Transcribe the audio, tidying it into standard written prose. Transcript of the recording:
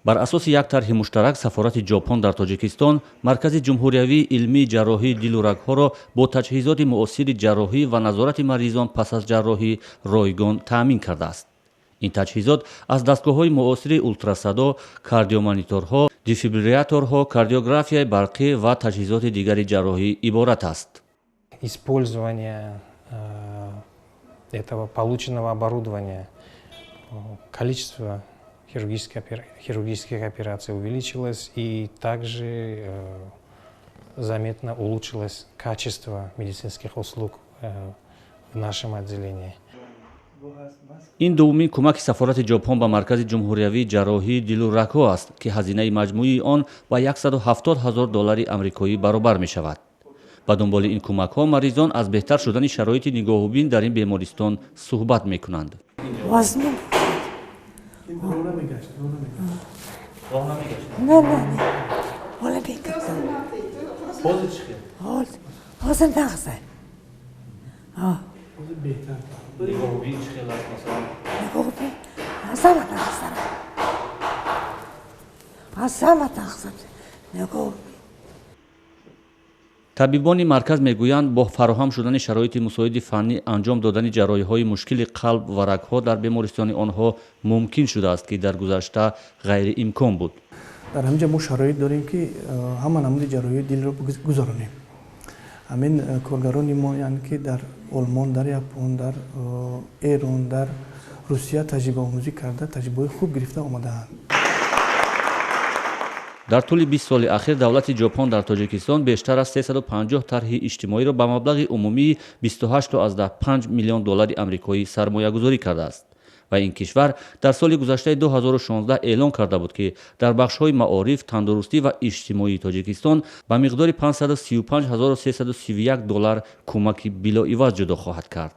Бар асоси як тарҳи муштарак, сафорати Ҷопон дар Тоҷикистон Маркази ҷумҳуриявии илмии ҷарроҳии дилу рагҳоро бо таҷҳизоти муосири ҷарроҳӣ ва назорати маризон пас аз ҷарроҳӣ ройгон таъмин кардааст. Ин таҷҳизот аз дастгоҳҳои муосири ултрасадо, кардиомониторҳо, дефибрилляторҳо, кардиографияи барқӣ ва таҷҳизоти дигари ҷарроҳӣ иборат аст. Использование этого полученного оборудования, количество хирургических операций увеличилось, и также заметно улучшилось качество медицинских услуг в нашем отделении. Ин дуввумин кӯмаки сафорати Ҷопон ба Маркази ҷумҳуриявии ҷарроҳии дилу рагҳо аст, ки ҳазинаи маҷмӯии он ба 170 ҳазор доллари амрикоӣ баробар мешавад. Ба дунболи ин кӯмакҳо маризон аз беҳтар шудани шароити нигоҳубин дар ин бемористон суҳбат мекунанд. Вазмин. Роҳ намегашт, роҳ намегашт. Роҳ намегашт? Не, не, не. Ҳола бекардам. Ҳозир чӣ хел? Ҳол ҳозир нағзе. Ҳозир беҳтар. Нигоҳубин чӣ хел аст, масалан? Нигоҳубин аз ҳама нағзтар. Аз ҳама нағзтар. Нигоҳубин. Табибони марказ мегӯянд, бо фароҳам шудани шароити мусоиди фаннӣ анҷом додани ҷарроҳиҳои мушкили қалб ва рагҳо дар бемористони онҳо мумкин шудааст, ки дар гузашта ғайриимкон буд. Дар ҳамин ҷо мо шароит дорем, ки ҳама намуди ҷарроҳии дилро гузаронем. Ҳамин коргарони мо, яъне ки дар Олмон, дар Япон, дар Эрон, дар Русия таҷрибаомӯзӣ карда, таҷрибаҳои хуб гирифта омадаанд. Дар тӯли 20 соли ахир давлати Ҷопон дар Тоҷикистон бештар аз 350 тарҳи иҷтимоиро ба маблағи умумии 28,5 миллион доллари амрикоӣ сармоягузорӣ кардааст ва ин кишвар дар соли гузаштаи 2016 эълон карда буд, ки дар бахшҳои маориф, тандурустӣ ва иҷтимоии Тоҷикистон ба миқдори 535 331 доллар кӯмаки билоиваз ҷудо хоҳад кард.